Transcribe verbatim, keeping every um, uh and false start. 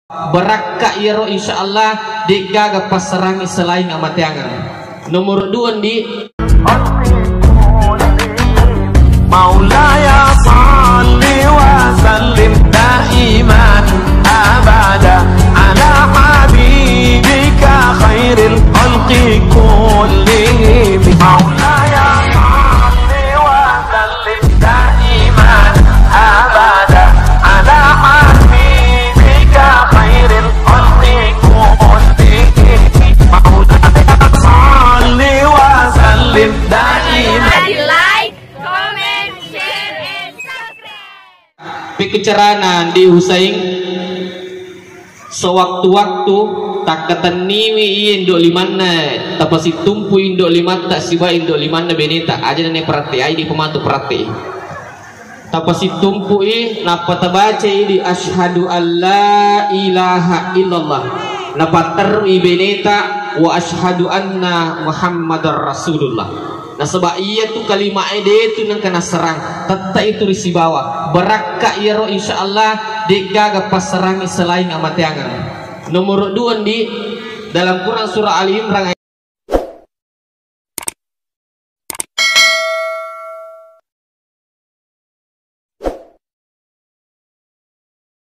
Barakka iyaro, insyaallah de'gaga passarangi selaing amateangeng. Nomor dua, Ndi. مولاي صل وسلم دائما أبدا على حبيبك خير الخلق كلهم. مولاي صل وسلم دائما أبدا على حبيبك خير الخلق كلهم. مولاي صل وسلم دائما. Like, comment, share, and subscribe. Pekkecerana Ndi Husain, sewaktu-waktu takkatenniwi iye indo' limanna, tapasittumpu indo' limatta sibawa indo' limanna beneta, aja' nene peratteai, di pematu peratte'i. Tapasittumpu'i, nappa tabacai di asyhadu alla ilaha illallah. Napatterui beneta wa asyhadu anna Muhammadar Rasulullah. Nasaba' iyatu kalima'e de'tu nengka nassarang, tette' itu risibawa. Barakka iyaro, insyaallah de'gaga passarangi selaing amateangeng. Nomor dua, Ndi, dalam Quran surah Ali Imran